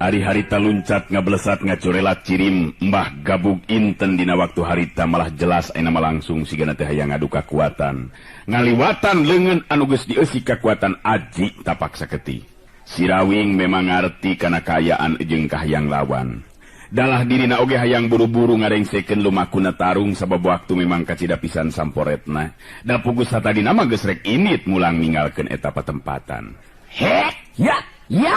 Ari harita luncat ngablesat ngacurelat cirim Mbah Gabug Inten dina waktu harita malah jelas ayeuna mah langsung sigana teh hayang ngadu kakuatan. Ngaliwatan leungeun anu geus dieusi kakuatan aji tapak saketi. Sirawing memang ngarti kana kaayaan jeung kahayang lawan. Dalah dirina oge hayang buru-buru ngarengsekeun lumakuna tarung sabab waktu memang kacida pisan samporetna. Da pugus satadina mah geus rek init mulang ninggalkeun eta patempatan. He ya ya.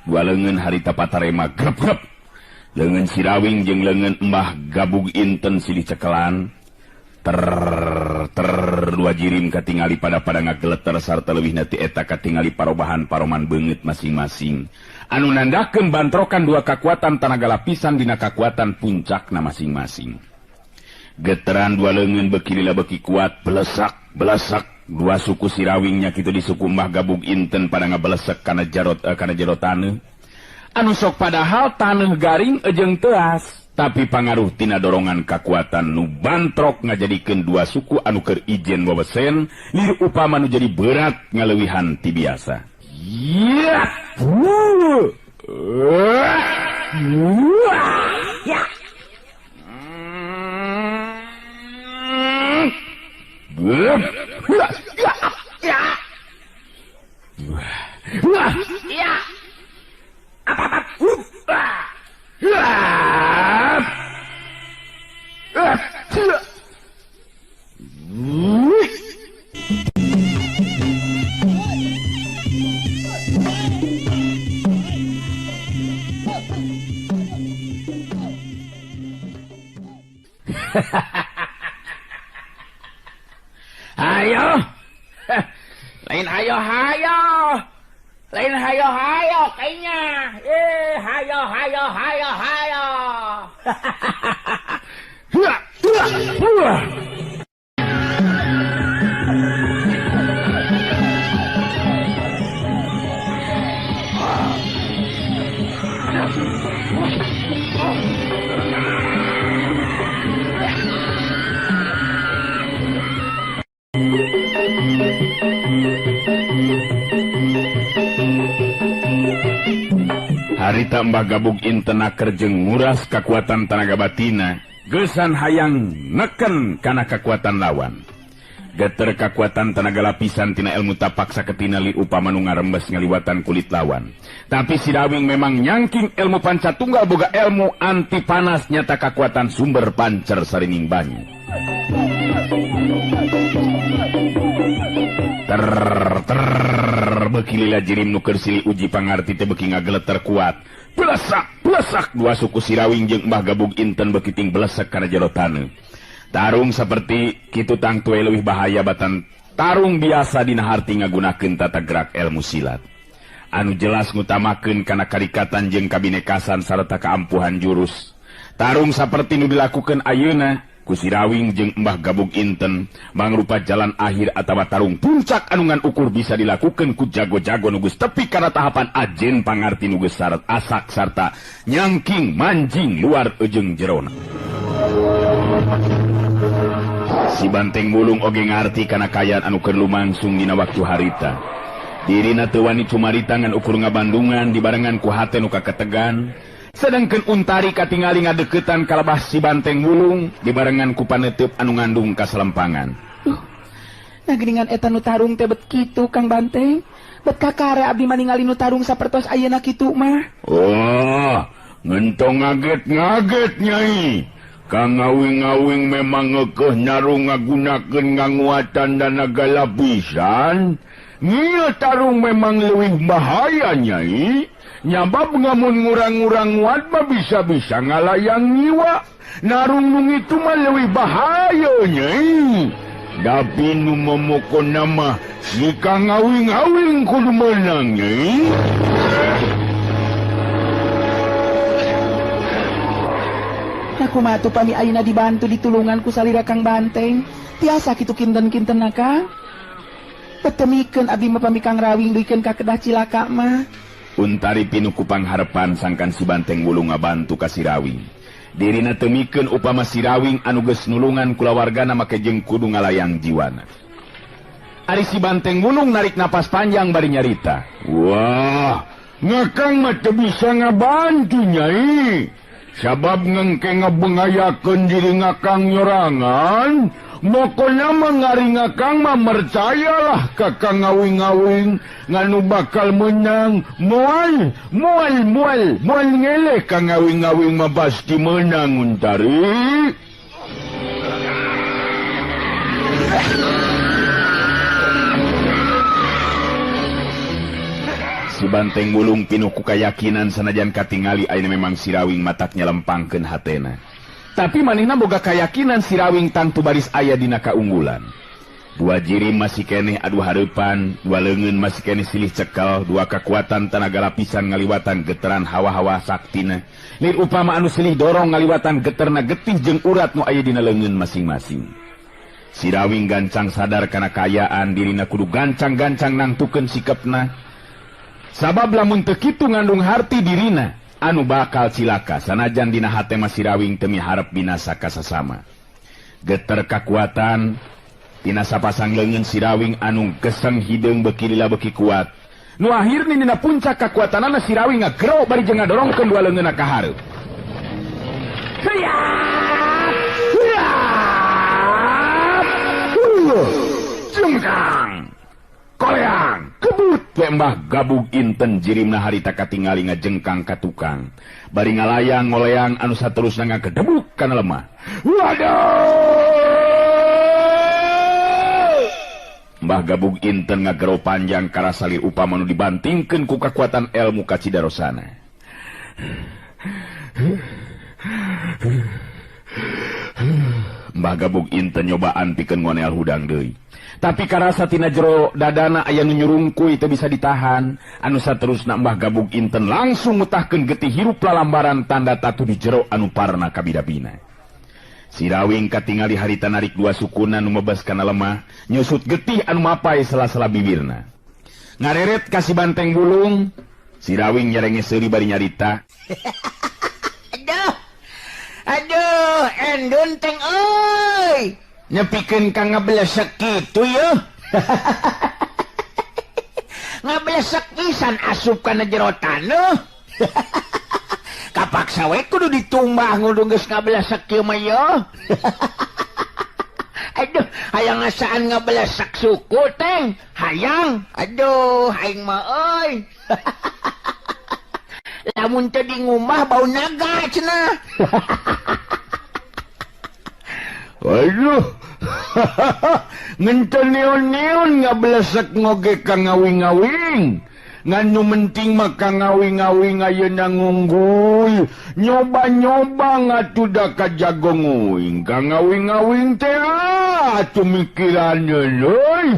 Dua leungeun harita patarema grep-grep. Leungeun Sirawing jeung leungeun Mbah Gabug Inten silih cekelan. Ter ter dua jirim katingali pada-pada ngageleter sarta leuwihna ti eta katingali parobahan paroman beungeut masing-masing. Anu nandakeun bantrokan dua kakuatan tanaga lapisan dina kakuatan puncakna masing-masing. Geteran dua leungeun beuki lila beuki kuat, belesak belesak. Dua suku Sirawingnya kitu di suku Mbah Gabug Inten pada ngabelesek kana jarot kana jero taneuh. Anu sok padahal taneuh garing jeung teuas, tapi pangaruh tina dorongan kakuatan nu bantrok ngajadikeun dua suku anu keur ijen wewesen lir upama nu jadi berat ngaleuwihan ti biasa. Ya. Ya. Ayo, lain ayo hayo, lain hayo hayo kayaknya, hayo hayo hayo hayo. Harita Mbah Gabug Inten naker jeung nguras kakuatan tanaga batina, geusan hayang neken kana kakuatan lawan. Geter kakuatan tanaga lapisan tina ilmu tapak saketina li upama nu ngarembes ngaliwatan kulit lawan. Tapi Sirawing memang nyangking ilmu panca tunggal boga ilmu anti panas nyata kakuatan sumber pancer sarining banyu. Ter ter beuki lila jirim nu keur silih uji pangarti teh beuki ngageleter kuat. Belesak belesak dua suku Sirawing jeung Mbah Gabug Inten beuki ting belesek kana jero taneuh. Tarung seperti kitu tangtu leuwih bahaya batan tarung biasa dina harti ngagunakeun tata gerak ilmu silat. Anu jelas ngutamakeun kana karikatan jeung kabinekasan sarta kaampuhan jurus. Tarung saperti nu dilakukeun ayeuna ku Sirawing jeung Mbah Gabug Inten mangrupa jalan akhir atawa tarung puncak anu ngan ukur bisa dilakukeun ku jago-jago nu geus tepi kana tahapan ajen pangarti nu geus syarat asak sarta nyangking manjing luar jeung jerona. Si Banteng Mulung oge ngarti kana kaayaan anu keur lumangsung dina waktu harita. Dirina teu wani cumarita ngan ukur ngabandungan dibarengan ku hate nu kaketegan. Sedangkan Untari katingali ngadeukeutan kalabah si Banteng Mulung dibarengan ku paneuteub anu ngandung kasalempangan. Duh, nah geuningan eta nu tarung teh bet kitu Kang Banteng. Bet kakare abdi mah ningali nu tarung sapertos ayeuna kitu mah. Oh, ngentong ngaget-ngaget nyai. Kang ngawing-ngawing memang ngekeuh narung ngagunakeun nganguatan danaga lapisan. Ngieu tarung memang leuwih bahaya nyai. Nyabab ngamun ngurang-ngurang nguat mah bisa-bisa ngalayang nyiwa. Narung nu ngitu mah leuwih bahaya nyai. Tapi nu momokona mah si Kang ngawing-ngawing kudu meunang nyai. Nah kumaha tuh pami ayeuna dibantu ditulungan ku salira Kang Banteng. Tiasa kitu kinten-kintenna Kang. Petemikeun abdi mah pami Kang Rawing duikeun ka kedah cilaka mah. Untari pinuh ku pangharepan sangkan si Banteng Wulung ngabantu ka Sirawing. Dirina temikeun upama Sirawing anu geus nulungan kulawargana make jeung kudu ngalayang jiwana. Ari si Banteng Wulung narik napas panjang bari nyarita. Wah, ngakang mah teu bisa ngabantu Nyai. Sabab ngengke ngabengayakeun diri ngakang nyorangan, mokona mah ngari ngakang mah percayalah ka Kang Ngawing-ngawing nganu bakal menang. Moal moal moal moal ngeleh Kang Ngawing-ngawing mah pasti menang Untari. Si Banteng Wulung pinuh ku kayakinan sanajan katingali ayeuna memang Sirawing mataknya lempangkeun hatena. Tapi manehna boga kayakinan Sirawing tangtu baris aya dina kaunggulan. Dua jirim masih keneh adu hareupan, dua leungeun masih keneh silih cekel, dua kekuatan tanaga lapisan ngaliwatan geteran hawa-hawa saktina. Lir upama anu silih dorong ngaliwatan geterna getih jeung urat nu aya dina leungeun masing-masing. Sirawing gancang sadar kana kaayaan dirina kudu gancang-gancang nangtukeun sikepna. Sabab lamun teu kitu ngandung harti dirina anu bakal cilaka sanajan dina hate mah Sirawing teu miharep binasa ka sasama. Geter kakuatan tina sapasang leungeun Sirawing anu geseng hideung beuki lila beuki kuat. Nu akhirna dina puncak kakuatanana Sirawing ngagero bari jeung ngadorongkeun dua leungeunna ka hareup. Hiap! Hiap! Jengkang! Koleang! Kebut we Mbah Gabug Inten jirimna harita katingali ngajengkang ka tukang. Bari ngalayang ngoleang anu saterusna ngagedebuk kana lemah. Waduh! Mbah Gabug Inten ngagero panjang karasa lir upama nu dibantingkeun ku kakuatan elmu ka Cidarosana. Mbah Gabug Inten nyobaan pikeun ngonel hudang deui. Tapi karasa tina jero dadana aya nu nyurungkuy teu bisa ditahan. Anu saterusna Mbah Gabug Inten langsung mutahkeun getih hirup lalambaran tanda tatu di jero anu parna kabidabina. Sirawing katingali harita narik dua sukuna nu mebes kana lemah, nyusut getih anu mapai sela-sela bibirna. Ngareret ka si Banteng Wulung, Sirawing nyerenge seuri bari nyarita. Aduh. Aduh, endun teng euy. Nyepikeun ka ngablesek kitu yeuh. Ngablesek pisan asup kana jero taneuh. Kapaksa we kudu ditumbah ngudung geus ngablesek kieu mah yeuh. Aduh, hayang ngasaan ngablesek suku teng. Hayang. Aduh, aing mah euy. Lamun teu dingumbah bau naga cenah. Aduh, ngenten neon-neon ngablesek ngoge ka ngawing-ngawing. Ngan nu penting mah ka ngawing-ngawing ayeuna ngunggul. Nyoba-nyoba ngatuda ka jago nguing. Ka ngawing-ngawing teh atuh mikiranna euy.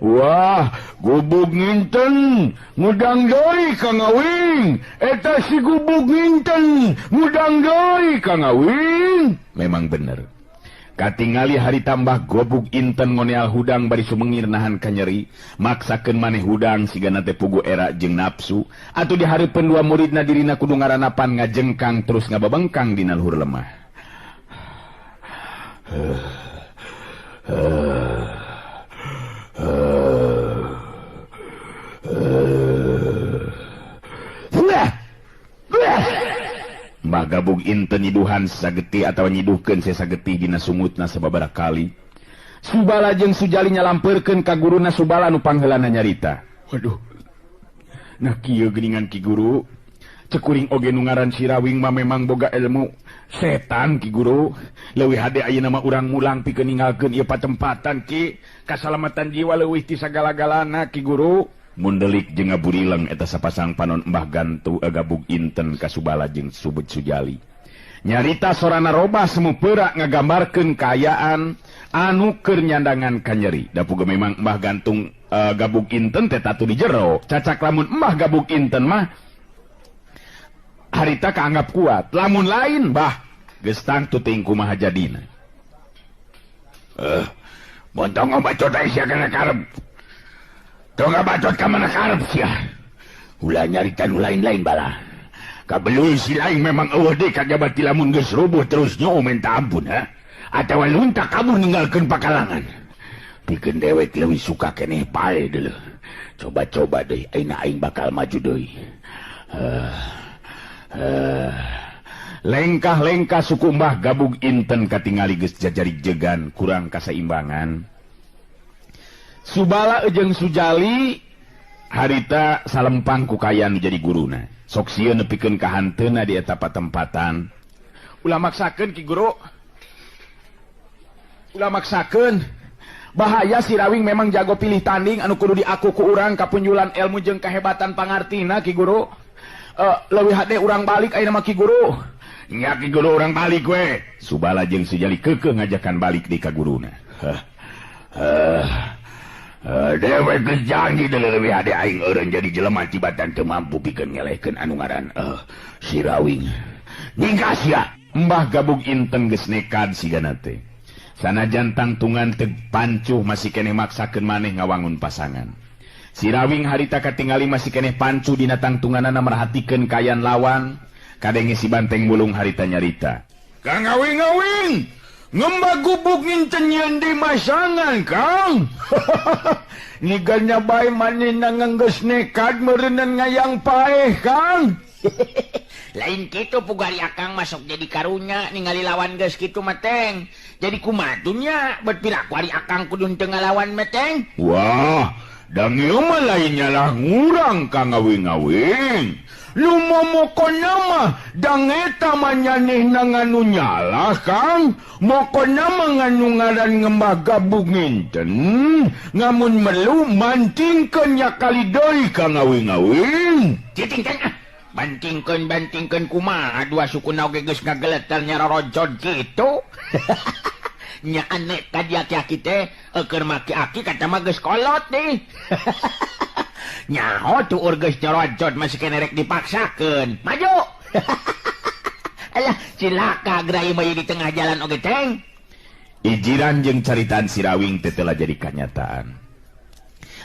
Wah, gubug nginten ngudang deui ka ngawing. Eta si gubug nginten ngudang deui ka ngawing. Memang bener. Katingali hari tambah gobug Inten ngoneal hudang bari sumengir nahan kanyeri, maksakeun maneh hudang sigana teh pugu era jeung nafsu, atuh di hareupeun dua muridna dirina kudu ngaranapan ngajengkang terus ngababengkang dina luhur lemah. Mbah Gabug Inten nyiduhan sagetih atawa nyiduhkeun sagetih dina sungutna sababaraha kali. Subala jeung Sujali nyalampeurkeun ka guruna Subala nu pangheulana nyarita. Waduh. Nah kieu geuningan ki guru. Cekuring oge nu ngaran Sirawing mah memang boga ilmu setan ki guru. Leuwih hade ayeuna mah urang mulang pikeun ninggalkeun ieu patempatan ki. Kasalamatan jiwa leuwih ti sagala-galana ki guru. Mundelik jeung ngaburileng eta sapasang panon Mbah Gantu Gabug Inten ka Subala jeung Subud Sujali. Nyarita sorana robah semu peurak ngagambarkeun kaayaan anu keur nyandangan kanyeri. Da puga memang Mbah Gantung Gabug Inten teh tatu di jero. Cacak lamun Mbah Gabug Inten mah harita kaanggap kuat. Lamun lain bah geus tangtu teuing kumaha jadina. Montong bacot aya sia kana karep. Tong bacot ka mana karep sia. Ulah nyarita nu lain-lain bala. Kabelul si lain memang eueuh deui kajaba ti lamun geus rubuh terus nyoo minta ampun ha. Atawa lunta kabur ninggalkeun pakalangan. Pikeun dewek leuwih suka keneh pae deuleuh. Coba-coba deui ayeuna aing bakal maju deui. Lengkah-lengkah suku Mbah Gabug Inten katingali geus jajari jegan kurang kasaimbangan. Subala jeung Sujali harita salempang ku kayan jadi guruna. Sok sieun nepikeun ka hanteuna di eta patempatan. Ulah maksakeun Ki Guru. Ulah maksakeun. Bahaya si Rawing memang jago pilih tanding anu kudu diaku ku urang kapunjulan ilmu jeung kehebatan pangartina Ki Guru. Leuwih hade urang balik ayeuna mah Ki Guru. Nya Ki Guru urang balik we. Subala jeung Sujali keukeuh ngajakan balik di ka guruna. Dewek geus janji leuwih hade aing eureun jadi jelema tibatan teu mampu pikeun ngelehkeun anu ngaran si Rawing. Ningkas ya. Mbah Gabug Inten geus nekad sigana teh. Sanajan tangtungan teu pancuh masih keneh maksakeun maneh ngawangun pasangan. Si Rawing harita katingali masih keneh pancuh dina tangtunganana merhatikeun kayan lawan. Kadenge si Banteng Bulung harita nyarita. Kang Awing-awing, ngembah gubuk nginten nyeun di masangan, Kang. Niganya bae manehna nganggeus nekad meureunnan ngayang paeh, Kang. Lain kitu pugari akang masuk jadi karunya ningali lawan geus kitu mah teng. Jadi kumaha nya bet piraku ari akang kudu teu ngalawan mah teng. Wah, dang ieu mah lain nyalah ngurang Kang Awing-awing. Lu momokona mah dang eta mah nyanehna nganu nyalah Kang. Mokona mah nganu ngaran ngembah Gabug Nginten. Ngamun melu mantingkeun nya kali deui Kang Awing-awing. Cicing teng ah. Bantingkeun kumaha dua suku oge geus ngageleter nyarorojod kitu. Nya aneh ka dia aki-aki teh keur maki aki kata mah geus kolot nih. Nyaho tuur geus nyarorojod masih keneh rek dipaksakeun. Maju. Alah cilaka gerai mah di tengah jalan oge teng. Ijiran jeung caritaan si Rawing teh telah jadi kanyataan.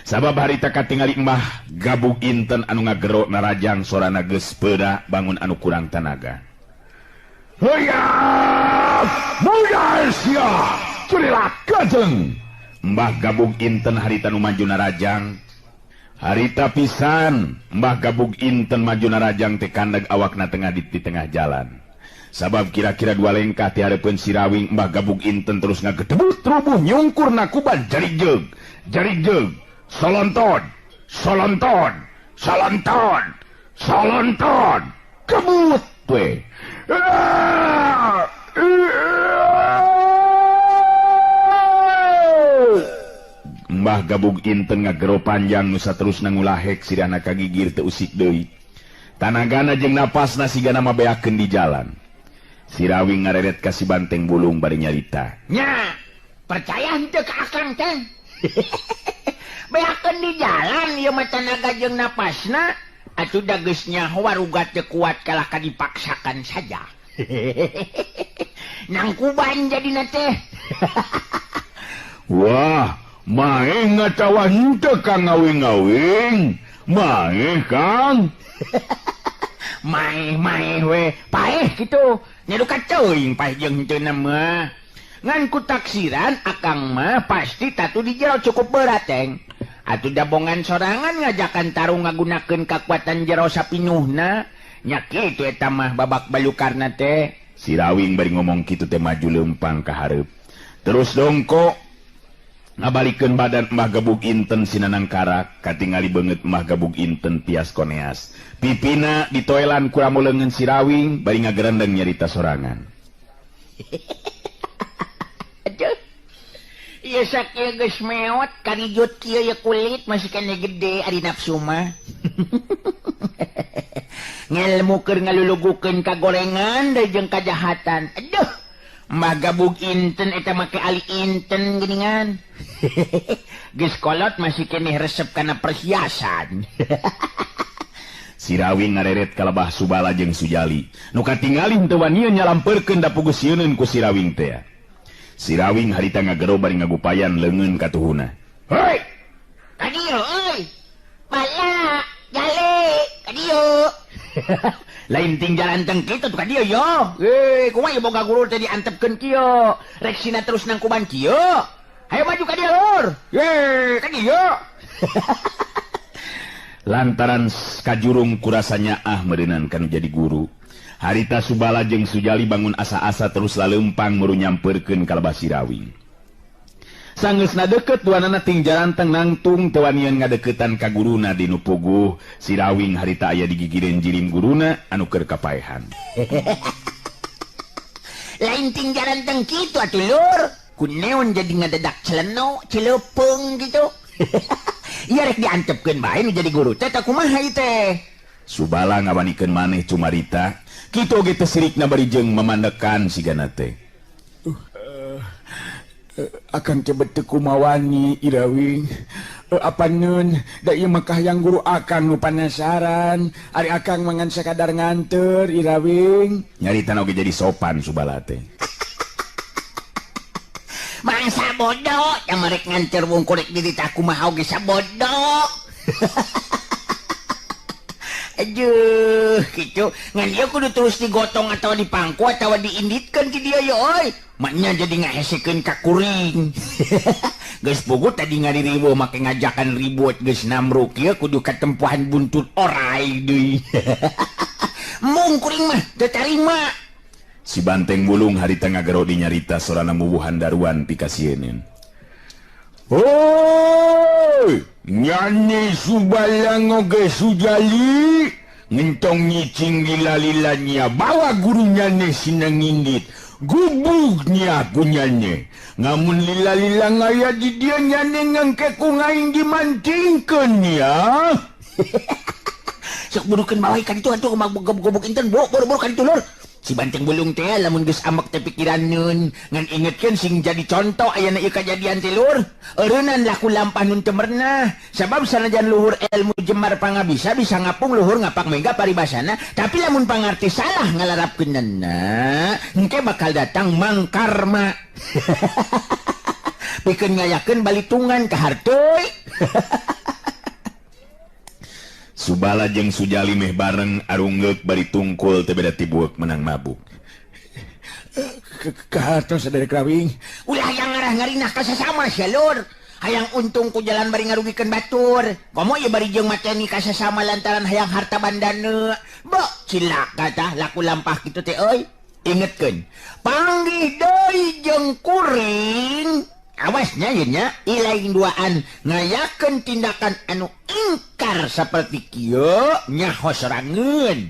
Sabab harita katingali Mbah Gabug Inten anu ngagero narajang sorana geus peura bangun anu kurang tanaga. Hoya! Budal sia! Curilah kajeng! Mbah Gabug Inten harita nu maju narajang. Harita pisan Mbah Gabug Inten maju narajang teh kandeg awakna tengah di tengah jalan. Sabab kira-kira dua lengkah ti hareupeun si Rawing Mbah Gabug Inten terus ngagedebut rubuh nyungkur nakuban jari jeug, jari jeug. Solonton, solonton, solonton, solonton, kebut we. Mbah Gabug Inten ngagero panjang nu saterusna ngulahek sirahna kagigir teu usik deui. Tanagana jeung napasna sigana mah beakeun di jalan. Si Rawing ngareret ka si Banteng Bulung bari nyarita. Nya, percaya henteu ka akang teh. Beakeun di jalan ieu mah tanaga jeung napasna atuh da geus nyaho warugat teu kuat kalah ka dipaksakan saja. Nangkuban jadina teh. Wah, maeh ngatawa henteu Kang Awing-awing. Maeh Kang. Maeh-maeh we, paeh kitu. Nya duka teuing paeh jeung henteu mah. Ngan ku taksiran akang mah pasti tatu di jero cukup berat teng. Atuh dabongan sorangan ngajakan tarung ngagunakeun kakuatan jero sapinuhna. Nya kitu eta mah babak balukarna teh. Si Rawing bari ngomong kitu teh maju leumpang ka hareup. Terus dongko ngabalikeun badan Mbah Gabug Inten sinanang karak katingali beungeut Mbah Gabug Inten tias koneas. Pipina ditoelan ku ramu leungeun si Rawing bari ngagerendeng nyarita sorangan. Aduh. Ieu sakieu geus meot karijut kieu ye kulit masih keneh gede ari nafsu mah. Ngelmu keur ngalulugukeun kagorengan deui jeung kajahatan. Aduh. Mbah Gabug Inten eta make ali inten geuningan. Geus kolot masih keneh resep kana perhiasan. Si Rawing ngareret kalebah Subala jeung Sujali. Nu katingali henteu wanian nyalampeurkeun da puguh sieuneun ku si Rawing teh. Si Rawing harita ngagero bari ngagupayan leungeun katuhuna. Hei! Ka dieu euy. Bala, jale, ka dieu. Lain ting jalan teng kitu tuh ka dieu yo. Kumaha ieu boga guru teh diantepkeun kieu. Rek sina terus nangkuban kieu. Hayo maju ka dieu lur. Ye, ka dieu. Lantaran kajurung kurasanya ah meureunan kanu jadi guru. Harita Subala jeung Sujali bangun asa-asa terus laleumpang muru nyampeurkeun ka lebah Sirawing. Sanggeusna deukeut duanana ting jaranteng nangtung teu wanian ngadeukeutan ka guruna di nu puguh. Sirawing harita aya digigireun jirim guruna anu keur kapaehan. Lain ting jaranteng kitu atuh lur. Kuneon jadi ngadedak celeno, celepeung gitu. Ieu rek diantepkeun bae nu jadi guru teh tah kumaha ieu teh? Subala ngawanikeun maneh cumarita, kitu oge teu sirikna bari jeung memandekan sigana teh. Akang teh beteu kumawani Irawing. Apaneun da ieu mah kahayang guru akang nu panasaran. Ari akang mah ngan sakadar nganteur Irawing. Nyaritana oge jadi sopan Subala teh. Mangsa bodoh yang merek nganteur wungkul rek diri tah kumaha oge sabodoh. Aduh, gitu. Ngan ieu kudu terus digotong atau dipangku atau diinditkeun ti dieu ye euy. Maknya jadi ngahesekeun ka kuring. Geus puguh tadi ngaririweuh make ngajakan ribut geus namruk ieu kudu katempuhan buntut orai deui. Mung kuring mah teu tarima. Si Banteng Bulung harita ngagero dinyarita sorana mubuhan daruan pikasieun. Hoi, nyanyi Subalang oge Sujali ngentong nyicing lila-lilanya bawa guru nyane sinang indit gubugnya aku nyane ngamun lila-lila ngaya di dia nyane ngangke ku ngaing dimantingkeun ya. Sok burukeun bawa ikan itu atuh gobok-gobok inten boro-boro kan itu lur. Si Banteng Bulung teh lamun geus ambek teh pikiraneun ngan ingetkeun sing jadi contoh ayana ieu kajadian teh lur. Eureunnan laku lampah nun teu merenah sabab sanajan luhur ilmu jemar pangabisa bisa ngapung luhur ngapak mega paribasana, tapi lamun pangarti salah ngalarapkeunana engke bakal datang mangkarma. Pikeun ngayakeun balitungan ka harteuy. Subala jeung Sujali meh bareng arunggeuk bari tungkul teu beda tibueuk menang mabuk. Kahartos saderek Rawing. Ulah hayang ngarah ngarinah ka sasama sia lur. Hayang untung ku jalan bari ngarugikeun batur. Komo ieu bari jeung mateni ka sasama lantaran hayang harta bandana. Bok cilaka tah laku lampah kitu teh euy. Ingetkeun, panggih deui jeung kuring. Awasnya ieu nya ilaing duaan ngayakeun tindakan anu ingkar saperti kieu nyaho sorangeun.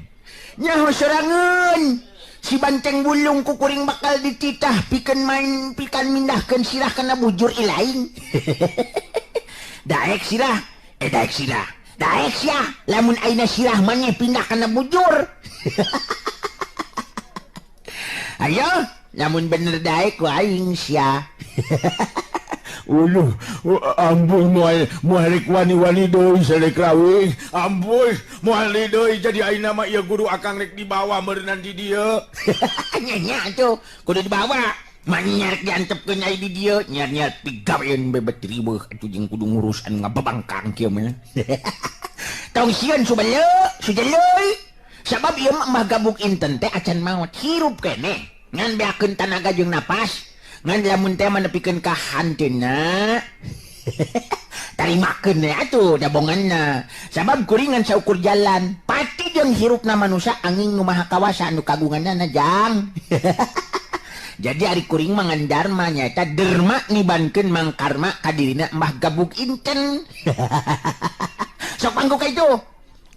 Nyaho sorangeun. Si Banteng Bulung ku kuring bakal dititah pikeun main pikan mindahkeun sirah kana bujur ilaing. Daek sirah, daek sirah. Daek sia, lamun ayeuna sirah maneh pindah kana bujur. Ayo, lamun bener daek ku aing sia. Uluh, ampuh moal rek wani-wani deui saderek Rawing. Ampuh moal deui jadi ayeuna mah ieu guru akang rek dibawa meureunan di dieu. Nya nya atuh, kudu dibawa. Manyar diantepkeun ai di dieu, nyar-nyar pigaweun bebet riweuh atuh jeung kudu ngurus anu ngababangkang kieu mah. Tong sieun subale, sujeleuy. Sabab ieu mah Mbah Gabug Inten teh acan maot hirup keneh. Ngan beakeun tanaga jeung napas. Ngan lamun teh manepikeun ka hanteuna. Tarimakeun we atuh dabonganna. Sabab kuringan saukur jalan, pati jeung hirupna manusa angin nu maha kawasa anu kagunganna jang. Jadi ari kuring mah ngan dharma nyaeta derma nibankeun mangkarma ka dirina Mbah Gabug Inten. Sok pangku ka itu.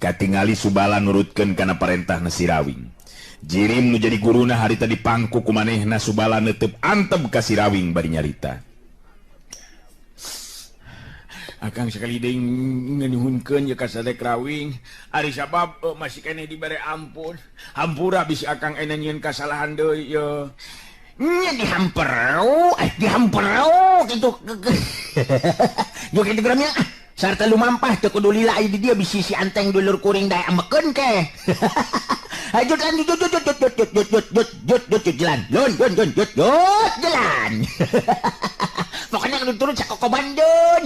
Katingali Subala nurutkeun kana parentahna Sirawing. Jirim nu jadi guruna harita dipangku ku manehna Subala neuteup antep ka Sirawing bari nyarita. Akang sekali deui nganyuhunkeun ye ka saderek Rawing. Ari sabab masih keneh dibere ampun. Hampura bisi akang ena nyieun kasalahan deui ye. Nya dihamperau, dihamperau kitu. Yo kitu geramnya. Sarta lumampah teu kudu lila aya di dieu bisi si anteng dulur kuring daek amekeun ke. Hayu jalan jut jut jut jut jut jut jut jut jut jut jut jalan. Lun lun lun jut jut jalan. Pokoknya kudu turun sakokobandun.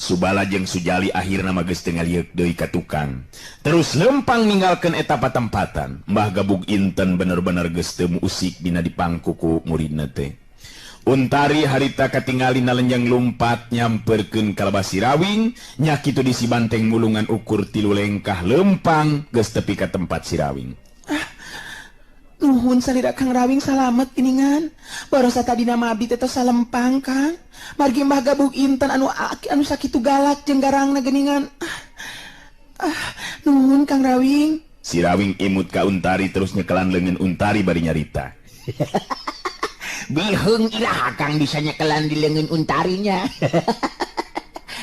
Subala jeung Sujali akhirna mah geus teu ngalieuk deui ka tukang. Terus lempang ninggalkeun eta patempatan. Mbah Gabug Inten bener-bener geus teu usik dina dipangku ku muridna teh. Untari harita katingali nalenjang lumpat nyamperkeun ka lebah Sirawing nya kitu di si banteng mulungan ukur 3 lengkah lempang geus tepi ka tempat Sirawing. Ah, nuhun salira Kang Rawing salamet geuningan. Barosa tadina mah abdi teh tos salempang Kang. Margi Mbah Gabug Inten anu anu sakitu galak jeung garangna geuningan. Ah, nuhun Kang Rawing. Sirawing imut ka Untari terus nyekelan leungeun Untari bari nyarita. Biheung ilah akang bisa nyekelan di leungeun Untarinya.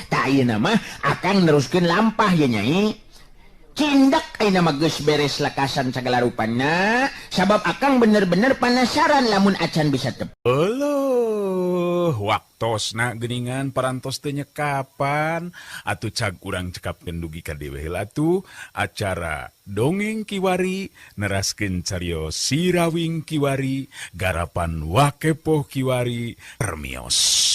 Tah ayeuna mah akang neruskeun lampah ya Nyai. Cindak ayeuna mah geus beres lekasan sagala rupana, sabab akang bener-bener penasaran lamun acan bisa tep. Euleuh, waktosna geuningan parantos teh nyekapan atuh cag urang cekapkeun dugi ka dewe heula atuh acara Dongeng Kiwari neraskeun carios Sirawing Kiwari garapan Wakepoh Kiwari permios.